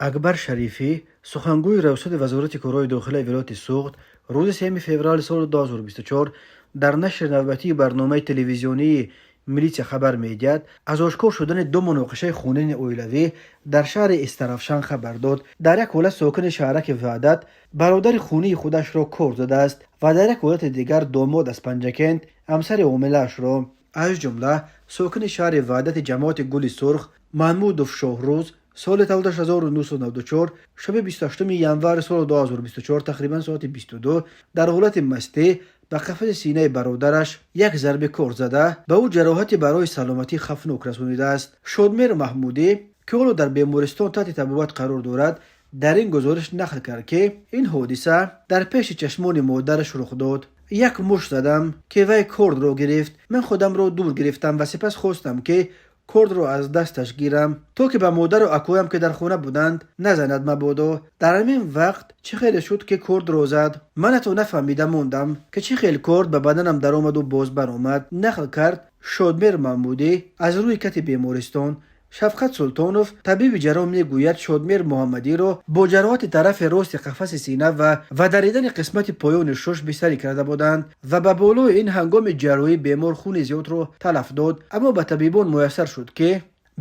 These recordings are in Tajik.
Акбар Шарифӣ, сухангӯи Раёсати Вазорати корҳои дохилаи вилояти Суғд, рӯзи 3 феврали соли 2024 дар нашри навбатии барномаи телевизионии «Милитсия хабар медиҳад» аз ошкор шудани ду муноқишаи хунини оилавӣ дар шаҳри Истаравшан хабар дод. Дар як ҳолат сокини шаҳраки Ваҳдат бародари хунии худашро кор задааст ва дар як ҳолати дигар домод аз Панҷакент ҳамсари ҳомилаашро. Аз ҷумла сокини шаҳри Ваҳдати ҷамоати Гули Сурх Маҳмудов Шоҳрӯз соли таваллудаш 1994 шаби 28 январи соли 2024 тақрибан соати 22 дар ҳолати мастӣ ба қафаси синаи бародараш як зарби кор зада, ба ӯ ҷароҳати барои саломатӣ хавфнок расонидааст. Шодмер Маҳмудӣ, ки ҳоло дар бемористон таҳти табобат қарор дорад, дар ин гузориш нақл кард, ки ин ҳодиса дар пеши чашмони модараш рух дод. Як мушт задам, ки вай кордро гирифт. Ман худамро дур гирифтам ва сипас хостам, ки кордро аз дасташ гирам, то ки ба модару акоям, ки дар хона буданд, назанад мабодо. Дар ҳамин вақт чӣ хеле шуд, ки кордро зад. Ман ҳатто нафаҳмида мондам, ки чӣ хел корд ба баданам даромаду боз баромад, нақл кард Шодмер Маҳмудӣ аз рӯи кати бемористон. Шафқат Султонов, табиби ҷарроҳ, мегӯяд, Шодмер Муҳаммадиро бо ҷароҳати тарафи рости қафаси сина ва даридани қисмати поёни шуш бистарӣ карда буданд ва ба болои ин ҳангоми ҷарроҳӣ бемор хуни зиёдро талаф дод, аммо ба табибон муяссар шуд, ки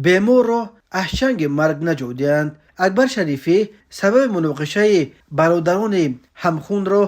беморро аз чанги марг наҷот диҳанд. Акбар Шарифӣ сабаби муноқишаи бародарони ҳамхунро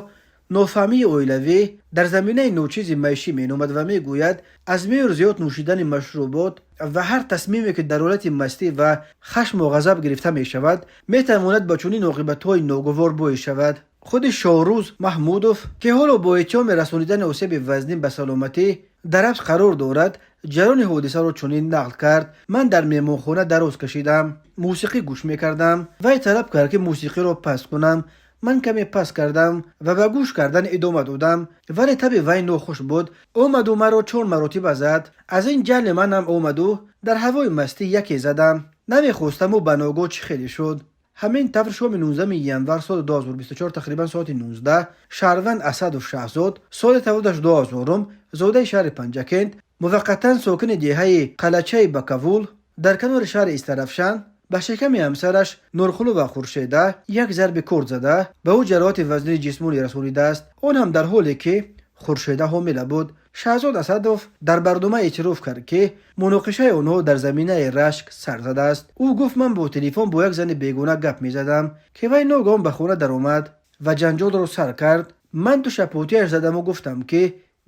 нофаҳмии оилавӣ дар заминаи ночизи маишӣ меномад ва мегӯяд, аз меъёр зиёд нӯшидани машрубот ва ҳар тасмиме, ки дар ҳолати мастӣ ва хашму ғазаб гирифта мешавад, метавонад ба чунин оқибатҳои ногувор боис шавад. Худи Шоҳрӯз Маҳмудов, ки ҳоло бо иттиҳоми расонидани осеби вазнин ба саломатӣ дар ҳабс қарор дорад, ҷараёни ҳодисаро чунин нақл кард: Ман дар меҳмонхона дароз кашидам, мусиқӣ гӯш мекардам. Вай талаб кард, ки мусиқиро паст кунам. Ман каме паст кардам ва ба гӯш кардан идома додам, вале таби вай нохуш буд. Омаду маро чор маротиба зад. Аз ин ҷаҳли манам омаду дар ҳавои мастӣ яке задам. Намехостаму ба ногоҳ чӣ хеле шуд. Ҳамин тавр, шоми 19 январ соли 2024 тақрибан соати 19 шаҳрванд Асадов Шаҳзод, соли таваллудаш 2000, зодаи шаҳри Панҷакент, муваққатан сокини деҳаи Қалачаи Бакавул дар канори шаҳри Истаравшан, ба шиками ҳамсараш Нурқулова Хуршеда як зарби корд зада, ба ӯ ҷароҳати вазнини ҷисмонӣ расонидааст, он ҳам дар ҳоле ки Хуршеда ҳомила буд. Шаҳзод Асадов дар барнома эътироф кард, ки муноқишаи онҳо дар заминаи рашк сар задааст. Ӯ гуфт: Ман бо телефон бо як зани бегона гап мезадам, ки вай ногаҳон ба хона даромад ва ҷанҷолро сар кард. Ман ду шапотиаш задаму гуфтам, ки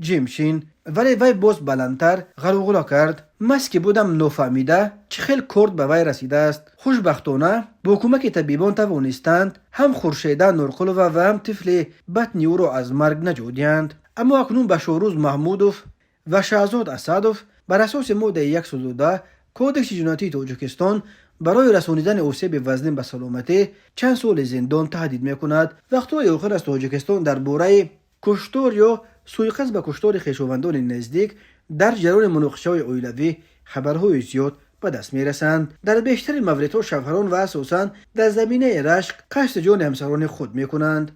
ҷим шин, вале вай боз баландтар ғалуғула кард. Маст ки будам, нофаҳмида чӣ хел корд ба вай расидааст. Хушбахтона, бо кӯмаки табибон тавонистанд ҳам Хуршеда Нурқулова ва ҳам тифли батни ӯро аз марг наҷот диҳанд. Аммо акнун ба Шоҳрӯз Маҳмудов ва Шаҳзод Асадов бар асоси моддаи 110 Кодекси ҷиноятии Тоҷикистон барои расонидани осеби вазнин ба саломатӣ чанд соли зиндон таҳдид мекунад. Вақтҳои охир аз Тоҷикистон дар бораи куштор ё суиқасд ба куштори хешовандони наздик дар ҷараёни муноқишаҳои оилавӣ хабарҳои зиёд ба даст мерасанд. Дар бештари мавридҳо шавҳарон ва асосан дар заминаи рашк қасди ҷони ҳамсарони худ мекунанд.